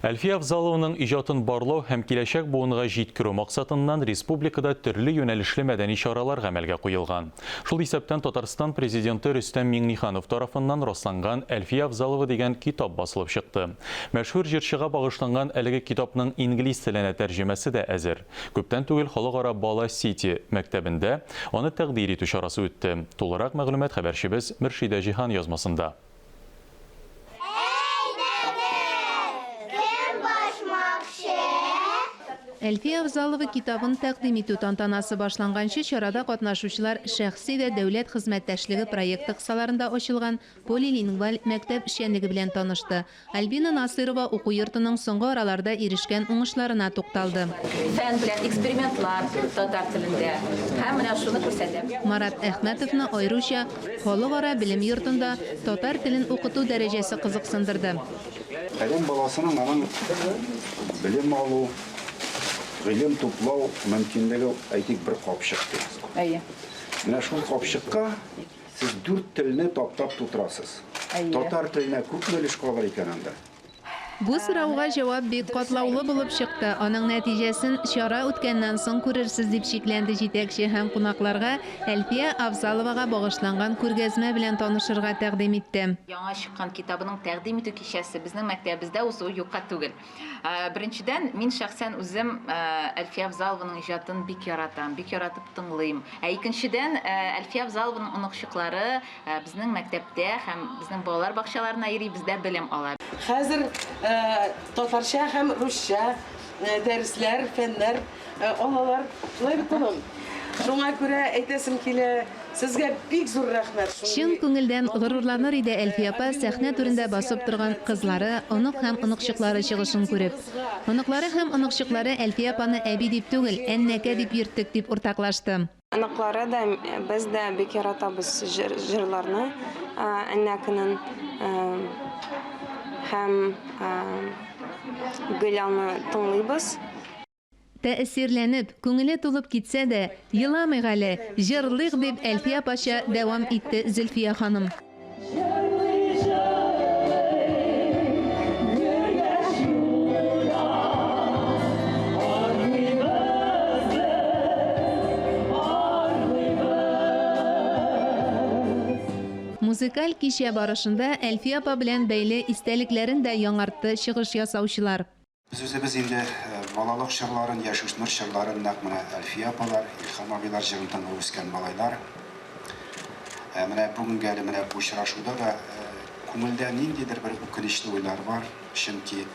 Әлфия Авзалованың иҗатын барлау һәм киләчәк буынга җиткерү максатыннан республикада төрле юнәлешле мәдәни чаралар гамәлгә куелган. Шул исәптән Татарстан Президенты Рөстәм Миңнеханов тарафыннан расланган Әлфия Авзалова дигән китап басылып чыкты. Мәшһүр җырчыга багышланган әлеге китапның инглиз теленә тәрҗемәсе дә әзер. Күптән түгел Халыкара Бала Сити мәктәбендә аны тәкъдир итү чарасы үтте. Тулырак мәгълүмат хәбәрчебез Мөршидә Җиһан язмасында. Әйдәгез, кем башмакчы? Әлфия Авзалова китабын тәкъдим итү тантанасы башланганчы чарада катнашучылар шәхси вә дәүләт хезмәттәшлеге проекты кысаларында ачылган полилингваль мәктәп эшчәнлеге белән танышты. Альбина Насыйрова уку йортының соңгы араларда ирешкән уңышларына тукталды. Фән белән экспериментлар татар телендә һәм менә шуны күрсәтә. Марат Әхмәтовны аеруча Халыкара белем йортында татар телен укыту дәрәҗәсе кызыксындырды. Адәм баласының аның белем алу, гыйлем туплау мөмкинлеге, әйтик, бер капчык ди. Әйе. Менә шул капчыкка Сез дүрт телне таптап тутырасыз. Әйе. Татар теленә күпме өлеш калыр икән анда? Бу сорауга җавап бик катлаулы булып чыкты. Аның нәтиҗәсен чара үткәннән соң күрерсез, дип шикләнде җитәкче һәм кунакларга Әлфия Авзаловага багышланган күргәзмә белән танышырга тәкъдим итте. Яңа чыккан китабының тәкъдим итү кичәсе безнең мәктәбебездә узуы юкка түгел. Беренчедән, мин шәхсән үзем Әлфия Авзалованың иҗатын бик яратам, бик яратып тыңлыйм. Ә икенчедән, Әлфия Авзалованың оныкчыклары безнең мәктәптә һәм безнең балалар бакчаларына йөри, бездә белем ала. Хәзер татарча һәм русча дәресләр, фәннәр алалар. Шулай бит, улым? Шуңа күрә әйтәсем килә, Сезгә бик зур рәхмәт. Чын күңелдән горурланыр иде Әлфия апа сәхнә түрендә басып торган кызлары, онык һәм оныкчыклары чыгышын күреп. Оныклары һәм оныкчыклары Әлфия апаны әби дип түгел, әннәкә дип йөрттек, дип уртаклашты. Оныклары да, без дә бик яратабыз җырларны әннәкенең һәм гел аны тыңлыйбыз. Тәэсирләнеп, күңеле тулып китсә дә, еламыйк әле, җырлыйк, дип Әлфия апача дәвам итте Зөлфия ханым. Җырлый, җырлый, бергә шунда, Армыйбыз без, армыйбыз. Музыкаль кичә барышында Әлфия апа белән бәйле истәлекләрен дә яңартты чыгыш ясаучылар. Без үзебез инде балалык чорларын, яшүсмер чорларын нәкъ менә Әлфия апалар, Илһам абыйлар җырын тыңлап үскән малайлар. Ә менә бүгенге әле менә бу очрашуда да күңелдә ниндидер бер үкенечле уйлар бар. Чөнки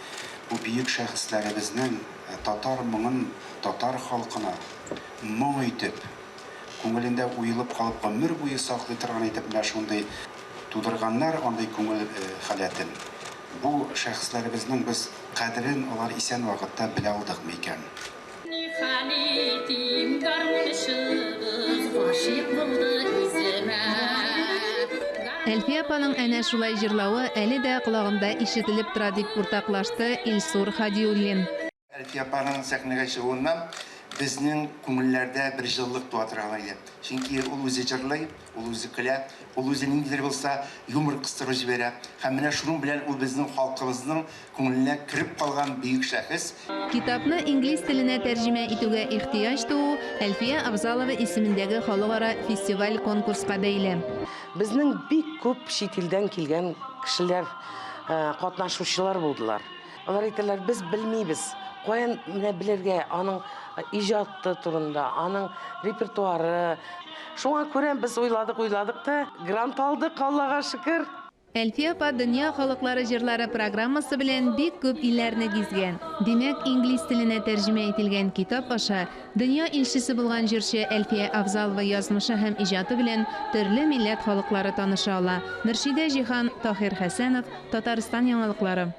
бу бөек шәхесләребезнең татар моңын татар халкына моң итеп, күңелендә уелып калып гомер буе саклый торган итеп менә шундый тудырганнар андый күңел халәтен. Бу шәхесләребезнең без кадерен алар исән вакытта белә алдыкмы икән? Нихәл итим, гармунчыбыз гашыйк булды үземә. Әлфия апаның әнә шулай җырлавы әле дә колагымда ишетелеп тора, дип уртаклашты Илсур Һадиуллин. Әлфия апаның сәхнәгә чыгуыннан безнең күңелләрдә бер җылылык туа торган иде. Чөнки ул үзе җырлый, ул үзе көлә, ул үзе ниндидер булса юмор кыстырып җибәрә. Һәм менә шуның белән ул безнең халкыбызның күңеленә кереп калган бөек шәхес. Китапны инглиз теленә тәрҗемә итүгә ихтыяҗ туу Әлфия Авзалова исемендәге халыкара фестиваль-конкурска бәйле. Безнең бик күп чит илдән килгән кешеләр, катнашучылар булдылар. Алар әйтәләр, без белмибез, каян менә белергә аның иҗаты турында, аның репертуары. Шуңа күрә без уйладык, уйладык та, грант алдык, Аллага шөкер. Әлфия апа Дөнья халыклары җырлары программасы белән бик күп илләрне гизгән. Димәк, инглиз теленә тәрҗемә ителгән китап аша дөнья илчесе булган җырчы Әлфия Авзалова язмышы һәм иҗаты белән төрле милләт халыклары таныша ала. Мөршидә Җиһан, Таһир Хәсәнов, Татарстан яңалыклары.